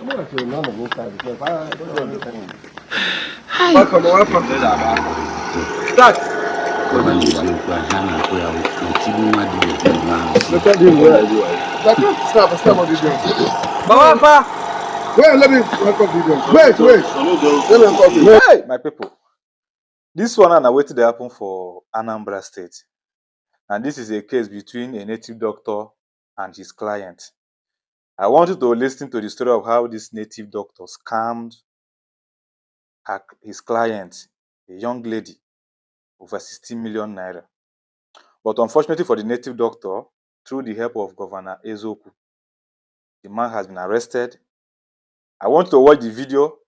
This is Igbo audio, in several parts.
Welcome, welcome. Start. Eziokwu, ahịa na-akpọ ya otigbu nwa dibịa nwa arụsị. Record him well. Snap, snap on video. Baba Afa. Wait, let me record video. Wait, wait. Let me record it. Hey, my people. This one na wetin dey happen for Anambra State. And this is a case between a native doctor and his client. I want you to listen to the story of how this native doctor scammed his client, a young lady, over 60 million naira. But unfortunately for the native doctor, through the help of Governor Ezeokwu, the man has been arrested. I want you to watch the video,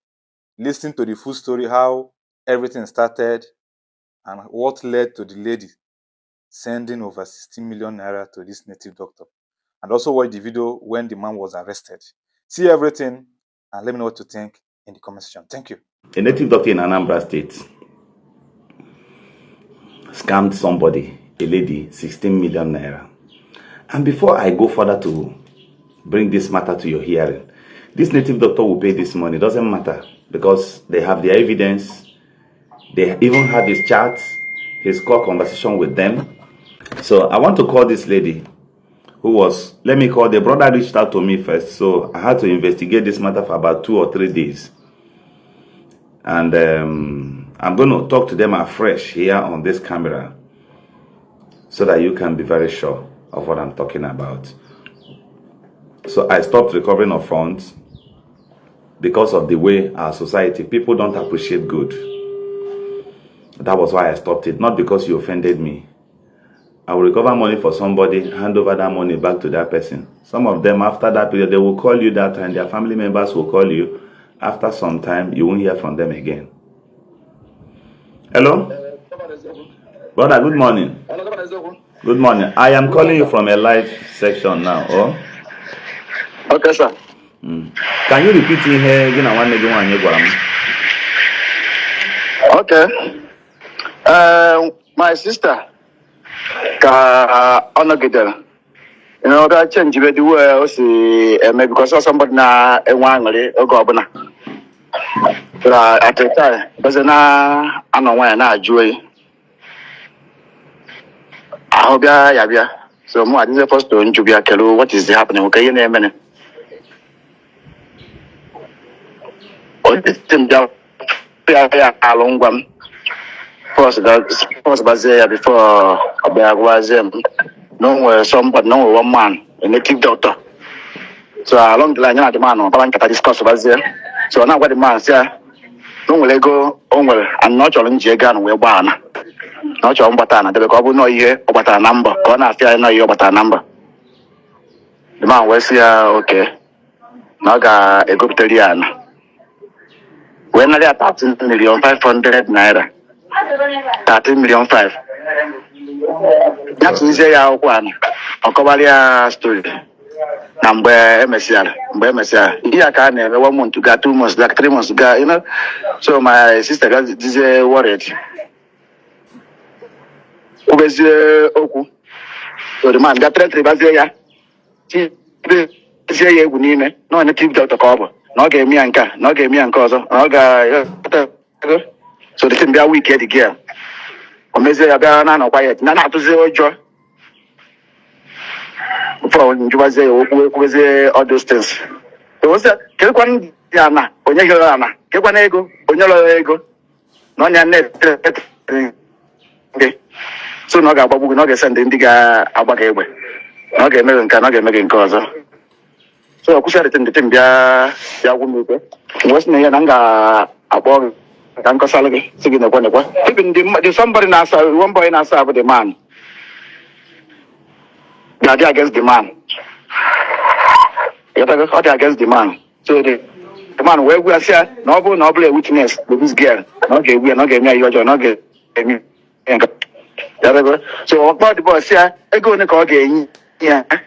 listen to the full story, how everything started and what led to the lady sending over 60 million naira to this native doctor. And also watch the video when the man was arrested. See everything and let me know what you think in the comment section. Thank you. A native doctor in Anambra State scammed somebody, a lady, 16 million naira. And before I go further to bring this matter to your hearing, this native doctor will pay this money. Doesn't matter because they have their evidence. They even have his chats, his call conversation with them. So I want to call this lady who was, let me call, the brother reached out to me first. So I had to investigate this matter for about 2 or 3 days. And I'm going to talk to them afresh here on this camera so that you can be very sure of what I'm talking about. So I stopped recovering of funds because of the way our society, people don't appreciate good. That was why I stopped it, not because you offended me. I will recover money for somebody, hand over that money back to that person. Some of them, after that period, they will call you that time, their family members will call you. After some time, you won't hear from them again. Hello? Brother, good morning. Good morning. I am calling you from a live section now. Oh? Okay, sir. Can you repeat ihe gị na nwanne gị nwaanyị gwara m? Okay. My sister ka ọ nọgidere bịa change the way o si eme because ọ somebody na-enwe aṅụrị oge ọbụla. But at the time, bụzi na-anọ nwaanyị na-ajụ oyi. Ahụ bịa ya bịa. So mụ adịzie first to njụ bịa kelu what is happening, ka ihe na-emene. Onye m bịa bịa ya alụ ngwa m. First gbazie ya before ọ bịa gwazie m na o nwere somebody, na o nwere one man, a native doctor. So along the line, ya na the man kpara nkata, discuss gbazie. So ọ na-agwa the man sị ya na o nwere ego o nwere and na ọ chọrọ nji ego ahụ wee gbaa ana, na ọ chọrọ mgbata ana debe ka ọ bụ nọọ ihe ọ gbatara na mbọ, ka ọ na-afịa ya nọọ ihe ọ gbatara na mbọ. The man wee sị ya okay, na ọ ga-egopụtara ya ana wee nara ya 13 million 500 naira, 13 million 5. Ya tụzie ya akwụkwọ ana, ọ kọwara ya story na mgbe emesịara, mgbe emesịara ihe a ka a na-eme, one month ga, 2 months ga, 3 months ga. So my sister ga dizie worried, kwubezie okwu. So the man ga threaten bazie ya, tibezie ya egwu n'ime na onye native doctor ka ọ bụ, na ọ ga-eme ya nke a, na ọ ga-eme ya nke ọzọ, na ọ ga. So the thing bịa weak the girl. O mezie ya bịa na-anọ quiet na na-atụzi ụjọ. Before njụbazie ya okwu, ekwubezie all those things. So o sị kedụkwa ndị ana onye ghere ana, kekwana ego onye lọrọ ego na ọnya na-etere gị, so na ọ ga-agbagbu gị, na ọ ga-ese ndị ga-agba gị egbe, na ọ ga-eme gị nke a, na ọ ga-eme gị nke ọzọ. So ọ kwụsị the thing bịa bịa gwụ m ikpe mgbe sị na ya na m ga-akpọ gị ka m kọsalụ gị, sị gị nekwe nekwe. Even the somebody na-asa, one boy na-asa bụ the man ga-adị against the man. Ịghọtago? Ọ dị against the man. So the man wee gwa ya sị ya na ọ bụrụ na ọ bụrụ a witness to this girl, na ọ ga-egbu ya, na ọ ga-eme ya ihe ọjọọ, na ọ ga-eme ya nke. Ịghọtago? So ọ kpọọ the boy sị ya ego ole ka ọ ga-enye ya ka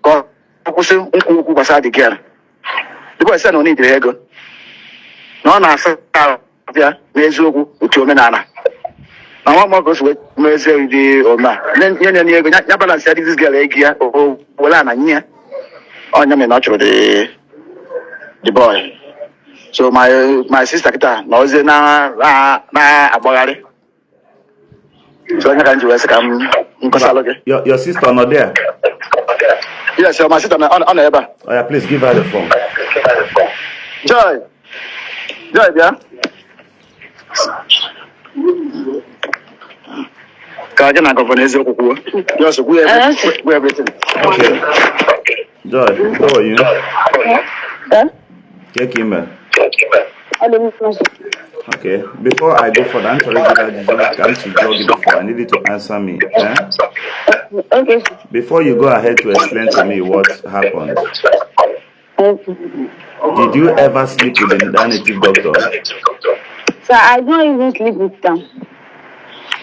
ọ kwụsị nkwu okwu gbasara the girl. The boy sị ya na ọ nidere ego, na ọ na-asa abịa n'eziokwu otu omenala na nwa mmụọ ka o si wee mezie ụdị ome a nye nye ego ya balance ya this girl ego ya, o were ana nye ya. Ọnya mere na ọ chọrọ the the boy. So my sister kịta na ozie na na na-agbagharị. So onye ka m ji wee sị ka m nkọsalụ gị. Your sister not there? Yes, my sister ọ nọ ebe a. Oh yeah, please give her the phone. Joy, Joy, bịa ka gị na Governor eziokwu kwuo. Just kwuo kwuo everything. Okay. Joy, how are you? Eh? Take email. Ọ dị mma, sir. Okay. Before I go further, I'm sorry, come to jog before. I need you to answer me. Eh? Okay, sir. Before you go ahead to explain to me what happened, Okay. did you ever sleep with the native doctor? Sir, I don't even sleep with them.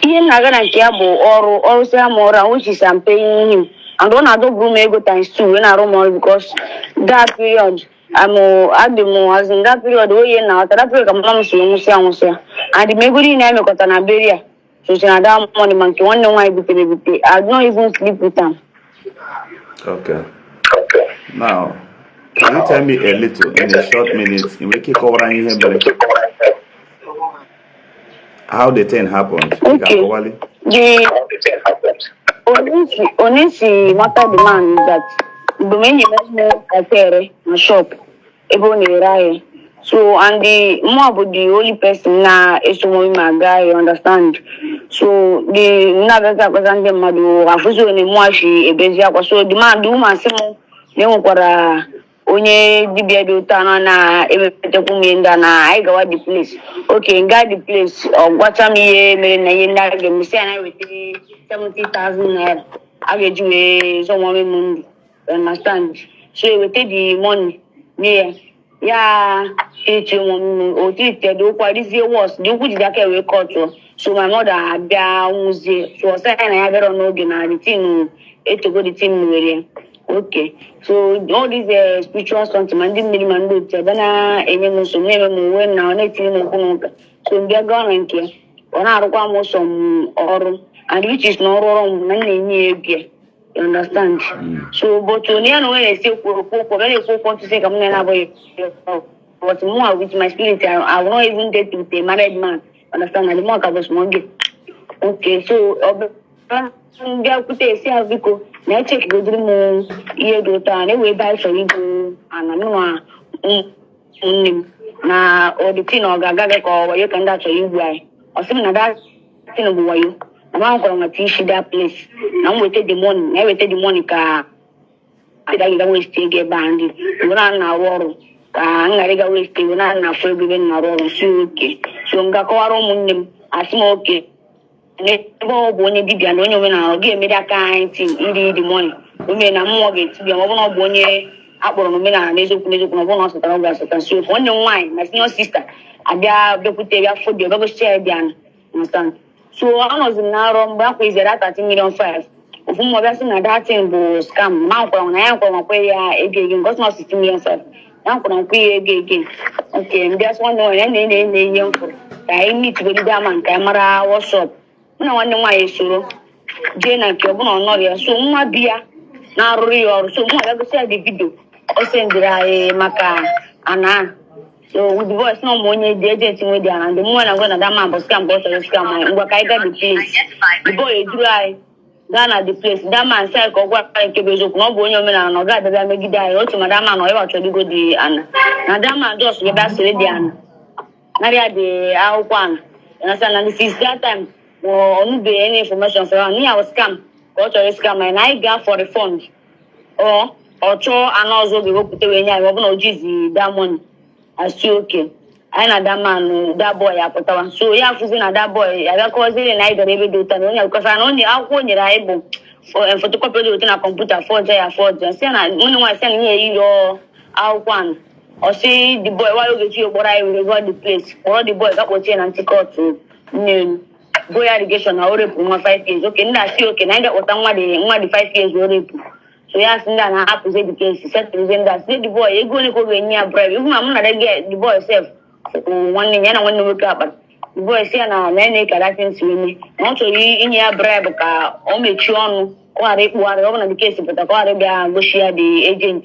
Ihe m na-aga na nke ya bụ ọrụ ọrụsịa m ọrụ a, which is I'm paying him. And ọ na-adọburu m ego times two wee na-arụ m ọrụ because that period I'm adị m, as in that period oye na ọta that period ka mama m si wee nwụsịa nwụsịa. And m ego niile emekọta na beria sosi na that money ma nke nwanne m nwaanyị butere ebute. I don't even sleep with am. Okay. Now, can you tell me a little in a short minute in which ihe mere? How the thing happened? Ị Okay. ga-akọwali? The onye si mata the man is that mgbe m enyi m akpere na shop ebe ọ na-ere ahịa. So and the mụ bụ the only person na-eso m ma aga ahịa, understand? So the na-abịazi akpata ndị mmadụ afụzi onye mụ si ebezi akwa. So the man, the woman sị m na enwekwara onye dibịa dị ụtọ anọ na-emepetakwu m ihe ndị a na anyị gawa the place. Okay, nga the place, ọ gwacha m ihe mere na ihe ndị a ga-eme, sị ya na eweta 70,000 naira a ga-eji wee zọnwa m ndụ, you understand? So eweta the money nye ya, ya treat m o treat dị ụkwụ adịzie worse, dị ụkwụ jide aka wee kọtụọ. So my mother abịa nwụzie. So ọ sị ya na ya bịara n'oge na the thing etogo, the thing were ya. Okay, so all these spiritual something, ma ndị mmiri ma ndị otu abịa na-enye m nsogbu, na-eme m uwe na ọ na-etinye m okwu n'ụka. So m bịa gaa na nke ya, ọ na-arụkwa m ụsọ m ọrụ, and which is na ọrụ ọrụ m na m na-enye ya ego ya, you understand? So but onye ya na onwe na-esi ekwu okwu okwu, ọ bịa na-ekwu okwu ntụsị ka m na-abụghị, but mụ with my spirit, I will not even date with a married man, understand? Na the more ka bụ small girl. Okay, so ọ bịa bịakwute esi ya biko na echekigodiri m ihe dị ụtọ a na-ewe ebe anyị chọrọ igo ana mụ na nne m na ọdịti na ọ ga-aga gị ka ọ wayo ka ndị a chọrọ igbu anyị. Ọ sị m na that thing bụ wayo, na ma kwara maka isi that place na m weta the money, na eweta the money ka agaghị ga waste ego ebe a ndị mgbe na na-arụ ọrụ, ka m ghara ịga waste ego na na-afụ ego ebe m na-arụ ọrụ. Si okay. So m ga-akọwara ụmụnne m, asị m okay, n'ebe ọ bụ onye dibịa na onye omenala, ọ ga-emeri aka anyị tin iri the money ome na mmụọ ga-etibịa, ma ọ bụ na ọ bụ onye akpọrọ n'omenala n'eziokwu n'eziokwu, na ọ bụrụ na ọ sụtara, ọ ga-asụta. Si okay. Nwanne m nwaanyị, my senior sister, abịa bịakwute bịa fụ dị ọbịa ya bịa, understand? So anọzi m na-arọ mgbe akwa izere 30 million 5 ofu mmụọ bịa sị na that thing bụ scam, ma nkwara na ya nkwara nkwe ya ego ego nke ọsọ 16 million 5 ya nkwara nkwe ya ego ego. Okay, ndị asị nwanne nwaanyị na na na ihe m fụrụ ka anyị meet ama nke anyị mara what's up. Mụ na nwanne m nwaanyị esoro jee na nke ọbụla ọ nọrọ ya. So nwa bi ya na-arụrụ ya ọrụ. So mụ abịa gosi ya the video o sendịrị anyị maka ana. So with the voice na ụmụ onye dị agent nwe dị ana ndị mụ na gwa na that man bụ scam ka ọ chọrọ scam anyị. Ngwa, ka anyị gaa the place. The boy eduru anyị gaa na the place. That man sị anyị ka ọ gwa anyị nke bụ eziokwu, na ọ bụ onye omenala, na ọ ga-abịa megide anyị otu ma that man ọ ịwa chọrọ igo dị ana na that man just bịa sịrị dị ana narịa dị akwụkwọ ana. You understand? And since that time ọ nụbeghị any information from him. Ihe scam ka ọ chọrọ scam anyị na anyị gaa for refund ọ chọọ ana ọzọ ga-ewepụta wee nye anyị, ọ bụ na o jizi that money. Asị okay, anyị na that man, that boy apụtawa. So ya afụzi na that boy abịakọwaziri na anyị gara ebe dị ụta na onye akụkọsa na onye akwụkwọ o nyere anyị bụ photocopy dị ụtọ na kọmputa fọja ya fọja. Sị na nwanne nwaanyị sị na ihe eyiri akwụkwọ ahụ. Ọ sị the boy why oge chi kpọrọ anyị were go the place, kpọrọ the boy ga kpọchie na ntị kọtụ Nnewi, go ya allegation na o repụ nwa 5 years. Okay, ndị asị okay, na anyị ga-akpọta nwa dị 5 years o repụ. So ya sị ndị a na-ahapụzi the case, setụlụzie. Ndị asị the boy ego ole ka ọ ga-enye ya bribe ihu ma mụ na the boy sef nwanne ya na nwanne nwoke akpara. The boy sị ya na na ya na-eke datin si eme na ọ chọrọ inye ya bribe ka ọ mechie ọnụ, ka ọ ghara ịkpụgharị ọ bụ na the case pụta, ka ọ ghara ịbịa gosi ya the agent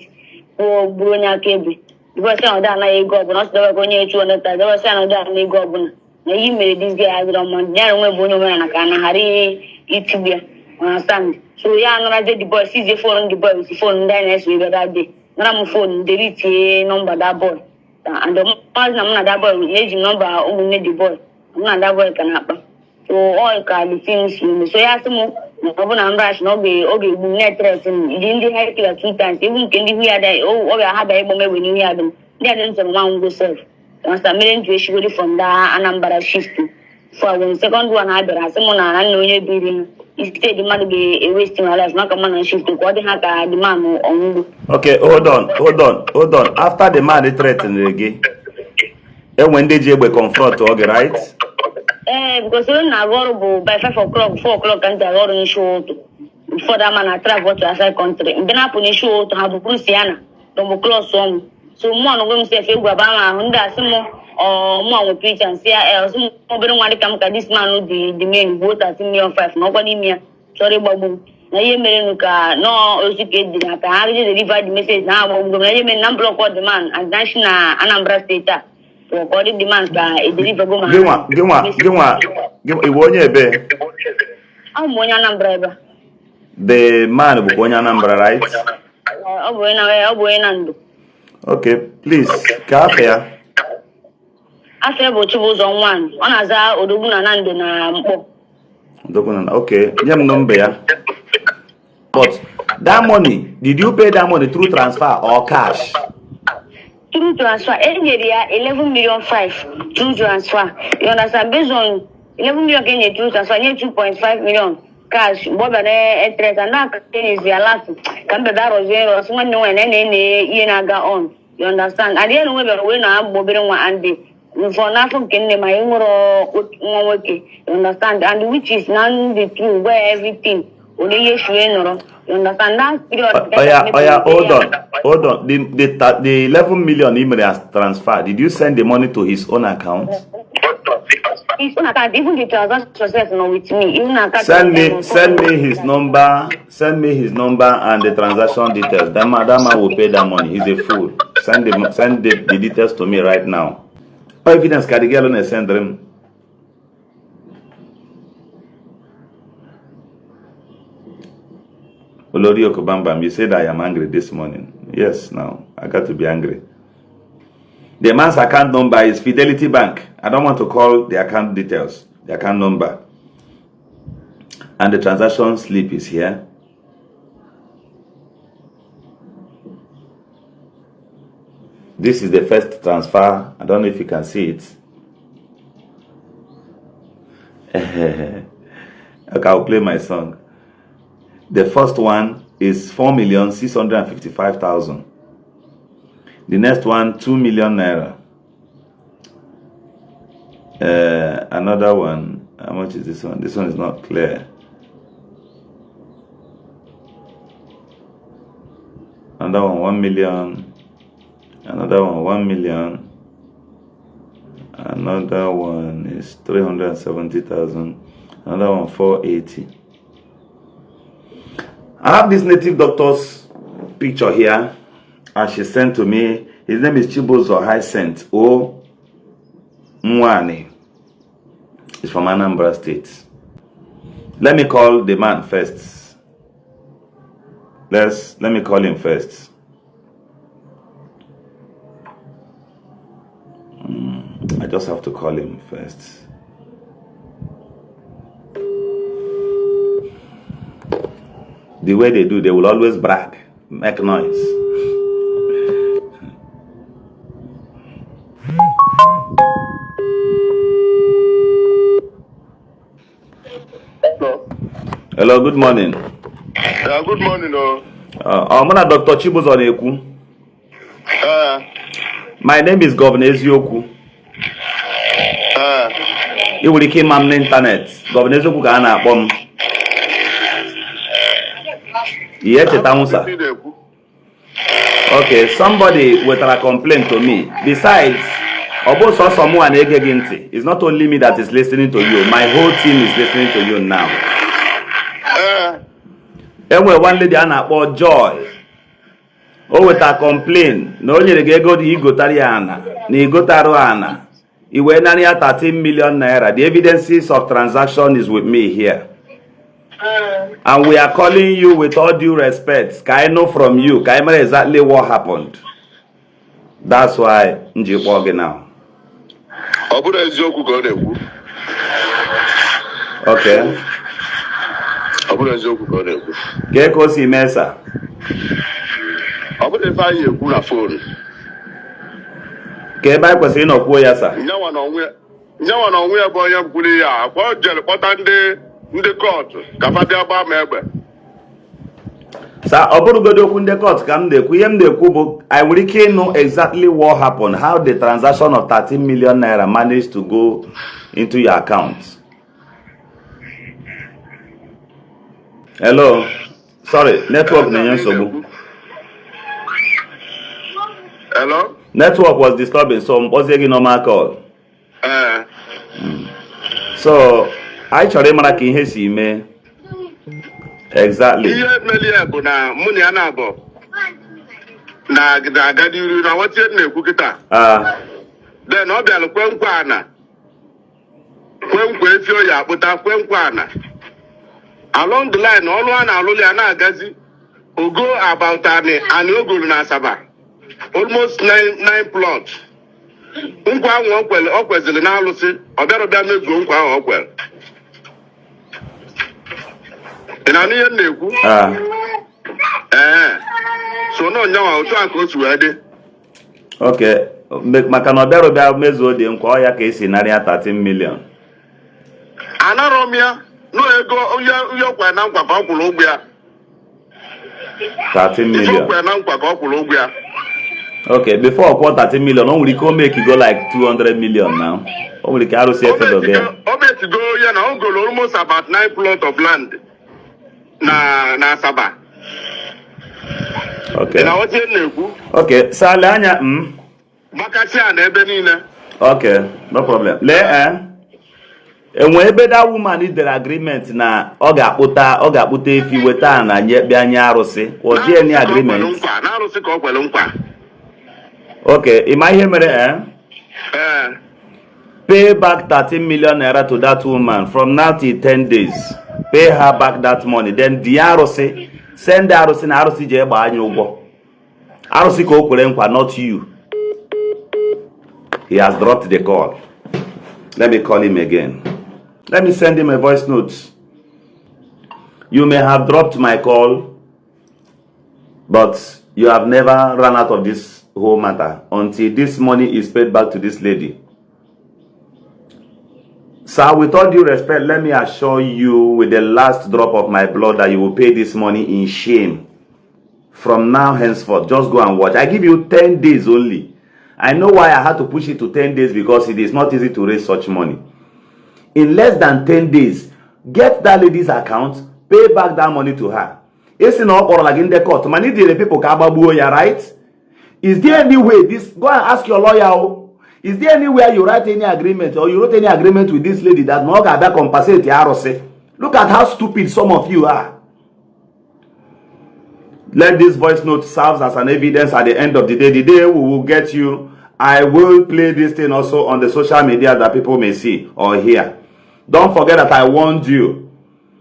kwuo bụrụ onye akaebe. The boy sị na ọ dị anaghị ego ọbụla, ọ sị dọba ka onye 200,000. The boy sị na ọ dị anaghị ego ọbụla, na ihe mere this guy adịrọ mma, ya na onwe bụ onye omenala ka a na ghara itigbu ya, understand? So ya anarazie the boy, sizie phone the boy with phone ndị anyị na-eso ebe that day, nara m phone, deletie number that boy. And maazị na mụ na that boy na-eji m number ụmụnne the boy, mụ na that boy ka na-akpa. So all ka the things eme. So ya sị m na ọ bụ na mrash na ọ ga-egbu m, na-ethreat m ji ndị ha kila two times, even nke ndị ihu ya dị ọ bịa ha bịa ịgba m egbe n'ihu ya dị m, ndị a dị ntị m nwa ngwo sef. Understand? Mere m ji eshigori from that Anambra shift for when second one ha bịara asị m na nna onye biri ha instead mmadụ ga-ewaste my life maka mma na shift ka ọ dị ha ka the man ọnwụgbo. Okay, hold on, hold on, hold on. After the man threatened gị, enwe ndị ji egbe confront oge, right? Ee, because ebe m na-arụ ọrụ bụ by 5 o'clock, 4 o'clock ka m ji arụ ọrụ n'isi ụtụ. Ụfọdụ ama na travel to outside country, mgbe na-apụ n'isi ụtụ ha bụkwuru siana tọgbụ klọs ọnwụ. So mụọ na onwe m sef egwu aba m ahụ, ndị asị m ọ mụọ nwe preacher nsị ya ee, ọsị m obere nwa dịka m ka this man dị dị main gbuo 13 million 5 na ọkwa n'ime ya chọrọ ịgbagbu m, na ihe merenụ ka nọọ ozi ka ediri ha ka ha je deliver the message na ha agbagbugo m, na ihe mere na m block the man and na na Anambra State a ka ọ dị the man ka edelivergo ma. Gịnwa, gịnwa, gịnwa, gịnwa, iwe onye ebe? Ọ bụ onye Anambra ebe a. The man bụkwa onye Anambra, right? Ọ bụ onye na ọ bụ onye na ndụ. Okay, please, ka afọ ya. Afọ ya bụ Chibụzọ nwaanyị, ọ na-aza odogwu na Nando na Mkpọ. Okay, nye m nọmba ya. But that money, did you pay that money through transfer or cash? Through transfer. E nyere ya 11 million 5 through transfer, you understand? Based on 11 million ka e nyere through transfer, nye 2.5 million cash mgbe ọ bịara etres and aka enyezi ya last ka m bịa arọzie nrọ, sị nwanne nwaanyị na na-ene ihe na-aga on, you understand? And ihe na onwe bịara wee na-agba obere nwa and for n'afọ nke nne ma ị nwere nwa nwoke, you understand? And which is now the true where everything onye ihe shue nọrọ, you understand, that period. Oya, oya, hold on, hold on. The 11 million he made as transfer, did you send the money to his own account? His own account, even the transaction success not with me. Even account. Send me his number. Send me his number and the transaction details. That man will pay that money. He's a fool. Send the details to me right now. All evidence ka the girl na send him. Olori Okobambam, you said I am angry this morning. Yes, now I got to be angry. The man's account number is Fidelity Bank. I don't want to call the account details, the account number. And the transaction slip is here. This is the first transfer. I don't know if you can see it. Okay, I'll play my song. The first one is 4,655,000. The next one, 2 million naira. Another one, how much is this one? This one is not clear. Another one, 1 million. Another one, 1 million. Another one is 370,000. Another one, 480. I have this native doctor's picture here, and she sent to me. His name is Chibuzo Hyacinth O Mwani. He's from Anambra State. Let me call the man first. Let me call him first. I just have to call him first. The way they do, they will always brag, make noise. Hello. Hello, good morning. Yeah, good morning. Oh. Mụ na Dr. Chibuzo na-ekwu. My name is Governor Eziokwu. Ị nwere ike ịma m n'ịntanetị. Governor Eziokwu ka a na-akpọ m. Ihe echeta nwụsa. Ndị na-ekwu. Okay, somebody wetara complaint to me. Besides, ọ bụ sọsọ mụnwa na-ege gị ntị. It's not only me that is listening to you. My whole team is listening to you now. Enwere one lady a na-akpọ Joy. O weta complain na o nyere gị ego dị igotara ya ana na igotarụ ana i wee nara ya 13 million naira. The evidences of transaction is with me here. And we are calling you with all due respect. Ka I know from you, ka I mara exactly what happened. That's why m ji kpọọ gị now. Ọ bụrụ eziokwu ka ọ na-ekwu. Okay. Ọ bụrụ eziokwu ka ọ na-ekwu. Kee ka o si mee, sir? Ọ bụrụ ife anyị ekwu na phone. Ka ebe anyị kwesịrị ịnọ kwuo ya, sir? Nyanwa na onwe ya, nyanwa na onwe ya bụ onye kwuru ya akwa o jere kpọta ndị court ka fa bịa gbaa m egbe. Sir, ọ bụrụgodo okwu ndị court ka m na-ekwu. Ihe m na-ekwu bụ anyị nwere ike ịnụ exactly what happened, how the transaction of 13 million naira managed to go into your account. Hello, sorry, network na-enye nsogbu. Hello? Network was disturbing, so m kpọzie gị normal call. Ee. So anyị chọrọ ịmara ka ihe si mee exactly. Ihe mere ya bụ na mụ na ya na-abụ na-aga n'iru na nweta ihe m na-ekwu kịta. Then ọ bịara kwe nkwa ana, kwe nkwa efi o ya akpụta, kwe nkwa ana. Along the line, ọrụ a na-alụlụ ya na-agazi ogo about anị ogolu na Asaba, almost nine plot. Nkwa ahụ o kwere, o kweziri na alụsị, ọ bịara bịa mezuo nkwa ahụ o kwere. Ị na-anụ ihe m na-ekwu? Ee, so na onyanwa otu a ka o si wee dị. Okay, maka na ọ bịara bịa mezuo dị nkwa ọ ya ka esi nara ya 13 million. Anarọ m ya nụ ego onye o kwere na nkwa ka ọ kwụrụ ụgwọ ya. 13 Ife o million. kwere na nkwa ka ọ kwụrụ ụgwọ ya. Okay, before ọ kwụọ 13 million, o nwere ike o make go like 200 million now. O nwere ike arụsị efedobe ya. O metigo ya na o goro almost about 9 plot of land na Asaba. Okay. Ị na-aghọta ihe m na-ekwu? Okay, sir, lee anya m. Gbakasị a na ebe niile. Okay, no problem. Lee enwe ebe that woman dere agreement na ọ ga-akpụta efi weta na nye bịa nye arụsị. Was there any agreement? Na arụsị ka ọ kwere nkwa. Okay, ị ma ihe mere Pay back 13 million naira to that woman from now till 10 days. Pay her back that money. Then the arụsị, send the arụsị na arụsị jee gbaa anyị ụgwọ. Arụsị ka o kwere nkwa, not you. He has dropped the call. Let me call him again. Let me send him a voice note. You may have dropped my call, but you have never run out of this whole matter until this money is paid back to this lady. Sir, with all due respect, let me assure you with the last drop of my blood that you will pay this money in shame. From now henceforth, just go and watch. I give you 10 days only. I know why I had to push it to 10 days, because it is not easy to raise such money. In less than 10 days, get that lady's account, pay back that money to her. Esi na ọ kpọrọla gị ndị court, mana idire people ka agbagbuo ya, right? Is there any way this, go and ask your lawyer, oh. Is there anywhere you write any agreement or you wrote any agreement with this lady that na ọ ga-abịa compensate arụsị? Look at how stupid some of you are. Let this voice note serve as an evidence at the end of the day. The day we will get you, I will play this thing also on the social media that people may see or hear. Don't forget that I warned you.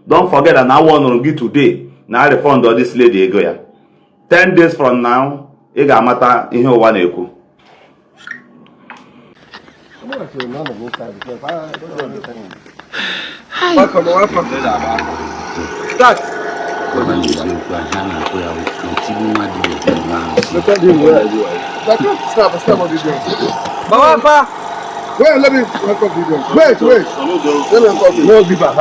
Don't forget that I warned you today. Now I refund all this lady ego ya. 10 days from now, ị ga-amata ihe ụwa na-ekwu. Welcome, welcome. Start. Stop, stop on video. Baba, Wait, let me record video. Wait, wait. Let me record video. No, give her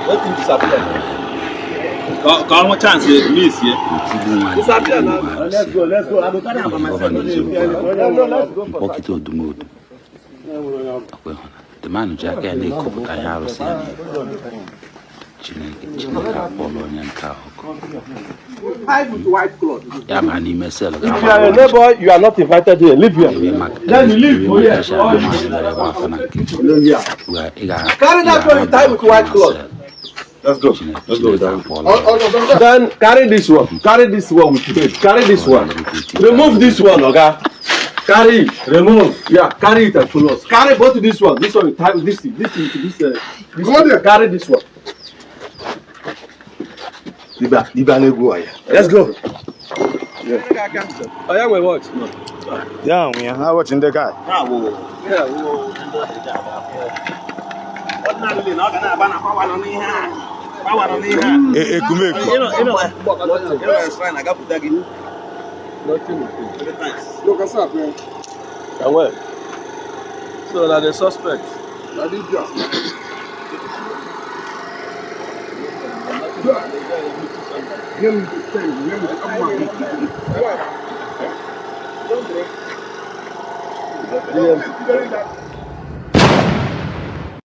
Let him disappear. Ka ọ chance miss ye. Disappear now. Let's go, let's go. I go carry am by myself. No, let's go for Mkpọkịta odumodu. The man ji aka ya na-ekopụta ihe arụsị ya na-ekwu. Chineke Chineke akpọọla onye nke a ọkụ. Ya baa n'ime sel If you are a neighbor, you are not invited here. Leave here. Then you leave. Oh, yeah. Carry that one tie with white cloth. Let's go. Chineke Let's go with Chineke that. akpọọla ya ọkụ. Then carry this one. Carry this one with it. Carry this Ọ one. na-erute Remove this one, Oga. Carry it. Remove. Yeah, carry it and follow us. Carry both this one. This one with tie this thing. This thing with this. This Come on thing. there. Carry this one. Let's go. Yeah. Oh yeah, we watch. No. Yeah, we are watching the guy. Ekumeku. Nothing with it. Look, I saw, man. And well. So now the suspect. I did just. Him, thing, him, come on. Yeah.